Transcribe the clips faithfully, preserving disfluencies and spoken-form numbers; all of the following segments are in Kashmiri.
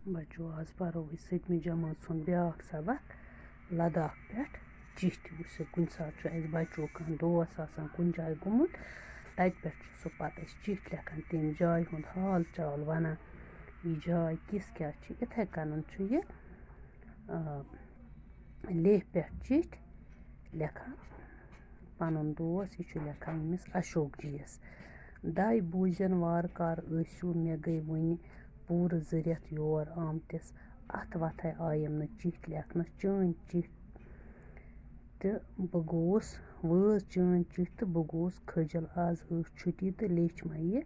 بَچو، آز پَرو أسۍ سٔتمہِ جمٲژ ہُنٛد بیٛاکھ سبق، لداخ پٮ۪ٹھ چِٹھۍ۔ وٕچھِو، کُنہِ ساتہٕ چھُ اَسہِ بَچو کانٛہہ دوس آسان کُنہِ جایہِ گوٚمُت، تَتہِ پٮ۪ٹھ چھُ سُہ پَتہٕ اَسہِ چِٹھۍ لیکھان، تَمہِ جایہِ ہُنٛد حال چال وَنان، یہِ جاے کِژھ کیٛاہ چھِ۔ یِتھَے کَنَن چھُ یہِ، آ، لیہہ پٮ۪ٹھ چِٹھۍ لیکھان۔ پَنُن دوس، یہِ چھُ لیکھان أمِس اشوک جی یَس۔ دَے بوٗزِن وارٕ کارٕ ٲسِو، مےٚ گٔے وُنہِ پوٗرٕ زٕ رٮ۪تھ یور آمتِس۔ اَتھ وَتھَے آیَم نہٕ چِٹھۍ لیکھنَس۔ چٲنۍ چِٹھۍ تہٕ بہٕ گوٚوُس، وٲژ چٲنۍ چِٹھۍ تہٕ بہٕ گوٚوُس کھٔجل۔ آز ٲس چھُٹی تہٕ لیٚچھ مےٚ یہِ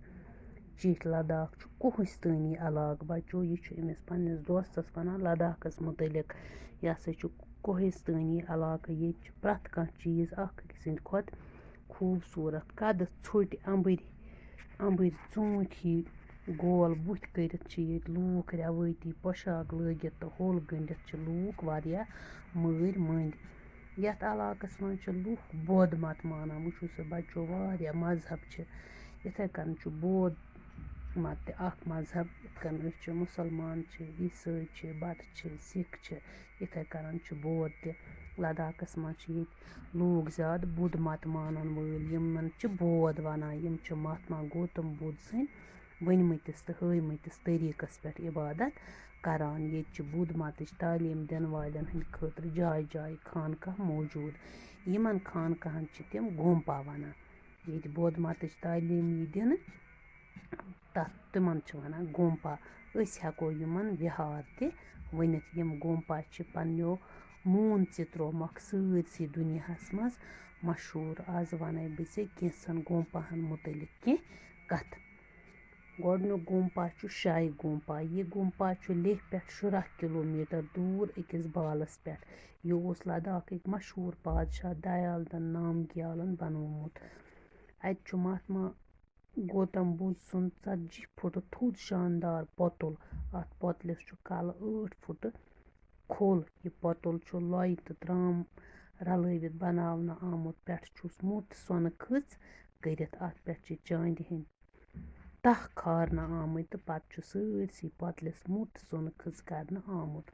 چِٹھۍ۔ لداخ چھُ کوہِستٲنی علاقہٕ، بَچو، یہِ چھُ أمِس پنٛنِس دوستَس وَنان لداخَس مُتعلِق۔ یہِ ہسا چھُ کوہِستٲنی علاقہٕ، ییٚتہِ چھُ پرٛٮ۪تھ کانٛہہ چیٖز اَکھ أکِس سٕنٛدِ کھۄتہٕ خوٗبصوٗرت۔ قدٕ ژھوٚٹۍ اَمبٕرۍ، اَمبٕرۍ ژوٗنٛٹھۍ ہی گول بُتھۍ کٔرِتھ چھِ ییٚتہِ لوٗکھ رٮ۪وٲیتی پۄشاک لٲگِتھ تہٕ ہوٚل گٔنٛڈِتھ چھِ لوٗکھ واریاہ مٲرۍ مٔنٛدۍ۔ یَتھ علاقَس منٛز چھِ لوٗکھ بود مت مانان۔ وٕچھِو سا بَچو، واریاہ مذہب چھِ۔ یِتھَے کٔنۍ چھُ بود مت تہِ اَکھ مذہب۔ یِتھ کٔنۍ أسۍ چھِ مُسلمان چھِ، عیٖسٲے چھِ، بَٹہٕ چھِ، سِکھ چھِ، یِتھَے کٔنۍ چھُ بود تہِ۔ لداخَس منٛز چھِ ییٚتہِ لوٗکھ زیادٕ بُدھ مت مانَن وٲلۍ، یِمَن چھِ بود وَنان۔ یِم چھِ مہاتما گوتم بُدھ سٕنٛدۍ ؤنۍمٕتِس تہٕ ہٲومٕتِس طریٖقَس پٮ۪ٹھ عبادت کران۔ ییٚتہِ چھِ بُدھ متٕچ تعلیٖم دِنہٕ والٮ۪ن ہٕنٛدِ خٲطرٕ جایہِ جایہِ خانقاہ موجوٗد۔ یِمَن خانقاہَن چھِ تِم گومپا وَنان۔ ییٚتہِ بُدھ متٕچ تعلیٖم یی دِنہٕ، تَتھ، تِمَن چھِ وَنان گومپا۔ أسۍ ہٮ۪کو یِمَن وِہار تہِ ؤنِتھ۔ یِم گومپا چھِ پنٛنیو موٗن ژِترومُکھ سٲرسٕے دُنیاہَس منٛز مشہوٗر۔ آز وَنَے بہٕ ژےٚ کینٛژھن گومپاہَن مُتعلِق کینٛہہ کَتھٕ۔ گۄڈٕنیُک گومپا چھُ شاہی گومپا۔ یہِ گومپا چھُ لیہہ پٮ۪ٹھ شُراہ کِلوٗ میٖٹر دوٗر أکِس بالَس پٮ۪ٹھ۔ یہِ اوس لداخٕکۍ مشہوٗر پادشاہ دیال دَن نامگیالَن بنوومُت۔ اَتہِ چھُ مہاتما گوتم بُدھ سُنٛد ژتجی فُٹہٕ تھوٚد شاندار پۄتُل۔ اَتھ پۄتلِس چھُ کَلہٕ ٲٹھ فُٹہٕ کھوٚل۔ یہِ پۄتُل چھُ لۄیہِ تہٕ ترٛام رلٲوِتھ بناونہٕ آمُت۔ پٮ۪ٹھٕ چھُس موٚٹ سۄنہٕ کھٔژ کٔرِتھ۔ اَتھ پٮ۪ٹھ چھِ چاندِ ہٕنٛدۍ تَہہ کھارنہٕ آمٕتۍ تہٕ پَتہٕ چھُ سٲرسٕے پۄتلِس موٚٹ سۄنہٕ کھٔژ کرنہٕ آمُت۔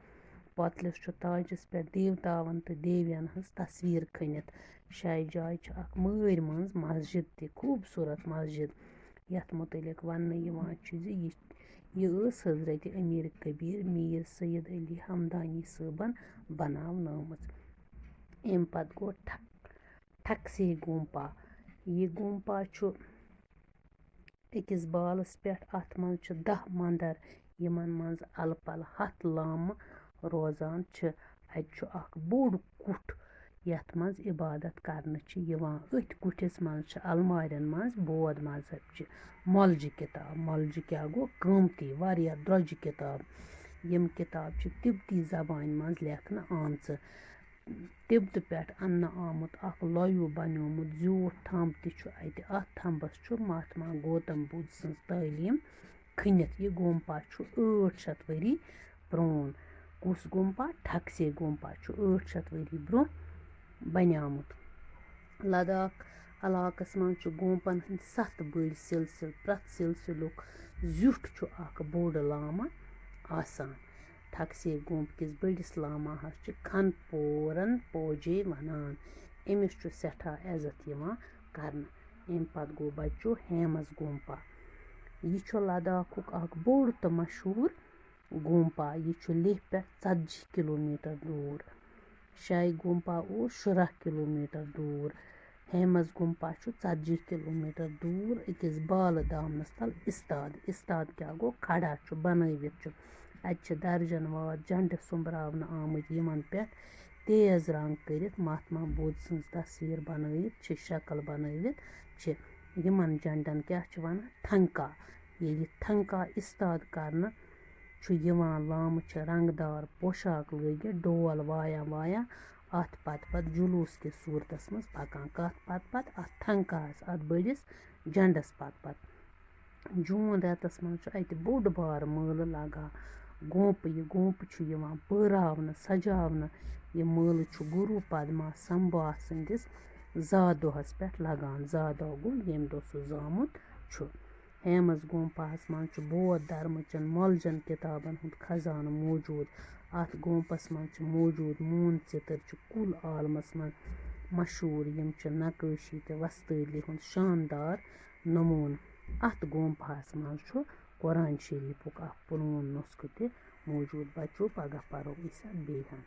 پۄتلِس چھُ تاجَس پٮ۪ٹھ دیوتاوَن تہٕ دیویَن ہٕنٛز تصویر کھٔنِتھ۔ شاہی جاے چھِ اکھ مٲرۍ منٛز مسجد تہِ، خوٗبصوٗرت مسجد، یَتھ مُتعلِق وَننہٕ یِوان چھُ زِ یہِ، یہِ ٲس حضرت امیر کبیر میر سید علی ہمدانی صٲبَن بناونٲومٕژ۔ اَمہِ پَتہٕ گوٚو ٹھک-، ٹھکسے گومپا۔ یہِ گومپا چھُ أکِس بالَس پٮ۪ٹھ۔ اَتھ منٛز چھِ دَہ مَندَر، یِمَن منٛز اَلہٕ پَلہٕ ہَتھ لامہٕ روزان چھِ۔ اَتہِ چھُ اَکھ بوٚڑ کُٹھ، یَتھ منٛز عبادت کرنہٕ چھِ یِوان۔ أتھۍ کُٹھِس منٛز چھِ اَلمارٮ۪ن منٛز بود مذہب چہِ مۄلجہِ کِتاب۔ مۄلجہِ کیٛاہ گوٚو؟ قۭمتی، واریاہ درٛۄجہِ کِتاب۔ یِم کِتاب چھِ تِبتی زبانہِ منٛز لیکھنہٕ آمژٕ۔ تِبتہٕ پٮ۪ٹھ اَننہٕ آمُت اَکھ لۄیوٗ بنیومُت زیوٗٹھ تھمب تہِ چھُ اَتہِ۔ اَتھ تھمبَس چھُ مہاتما گوتم بُدھ سٕنٛز تعلیٖم کھٔنِتھ۔ یہِ گومپا چھُ ٲٹھ شیٚتھ ؤری پرٛون۔ کُس گومپا؟ ٹھکسے گومپا چھُ ٲٹھ شیٚتھ ؤری برٛونٛہہ بنیومُت۔ لداخ علاقَس منٛز چھُ گومپَن ہٕنٛدۍ ستھ بٔڑۍ سلسلہٕ۔ پرٛٮ۪تھ سلسلُک زیُٹھ چھُ اَکھ بوٚڑ لامہٕ آسان۔ ٹھکسے گومپ کِس بٔڑِس لاماہَس چھِ کھن پورن پوجے وَنان۔ أمِس چھُ سٮ۪ٹھاہ عزت یِوان کرنہٕ۔ اَمہِ پتہٕ گوٚو بچو ہیمَس گومپا۔ یہِ چھُ لداخُک اَکھ بوٚڑ تہٕ مشہوٗر گومپا۔ یہِ چھُ لیہہ پٮ۪ٹھ ژتجی کِلوٗ میٖٹر دوٗر۔ شاہی گومپا اوس شُراہ کِلوٗ میٖٹر دوٗر۔ ہیمَس گومپا چھُ ژتجی کِلوٗ میٖٹر دوٗر أکِس بالہٕ دامنَس تل اِستاد۔ اِستاد کیٛاہ گوٚو؟ کھڑا چھُ، بنٲوِتھ چھُ۔ اَتہِ چھِ درجن واد جنڈٕ سوٚمبراونہٕ آمٕتۍ، یِمن پٮ۪ٹھ تیز رنگ کٔرِتھ مہاتما بُدھ سٕنٛز تصویر بنٲوِتھ چھِ، شکل بنٲوِتھ چھِ۔ یِمن جنڈن کیٛاہ چھِ وَنان؟ تھنکا۔ ییٚلہِ تھنکا اِستاد کرنہٕ چھُ یِوان، لامہٕ چھِ رنگدار پوشاک لٲگِتھ ڈول وایان وایان اَتھ پتہٕ پتہٕ جلوٗس کِس صوٗرتس منٛز پکان۔ کَتھ پتہٕ پتہٕ؟ اَتھ تھنکاہَس، اَتھ بٔڑِس جنڈَس پتہٕ پتہٕ۔ جوٗن رٮ۪تَس منٛز چھُ اَتہِ بوٚڑ بارٕ مٲلہٕ لگان۔ گومپہٕ، یہِ گومپہٕ چھُ یِوان پٲراونہٕ، سجاونہٕ۔ یہِ مٲلہٕ چھُ گُروٗ پدما سمبھوا سٕنٛدِس زا دۄہَس پٮ۪ٹھ لگان۔ زا دۄہ گوٚو ییٚمہِ دۄہ سُہ زامُت چھُ۔ ہیمَس گومپاہَس منٛز چھُ بودھ دھرمہٕ چٮ۪ن مۄلجَن کِتابَن ہُنٛد خزانہٕ موجود۔ اَتھ گومپَس منٛز چھِ موجود موٗن ژِتٕر چھِ کُل عالمَس منٛز مشہوٗر۔ یِم چھِ نقٲشی تہٕ وۄستٲدلی ہُنٛد شاندار نموٗنہٕ۔ اَتھ گومپاہَس منٛز چھُ قرآن شریٖفُک اَکھ پرٛون نُسخہٕ تہِ موجود۔ بَچو، پَگاہ پَرو أسۍ اَتھ بیٚیہِ ہَن۔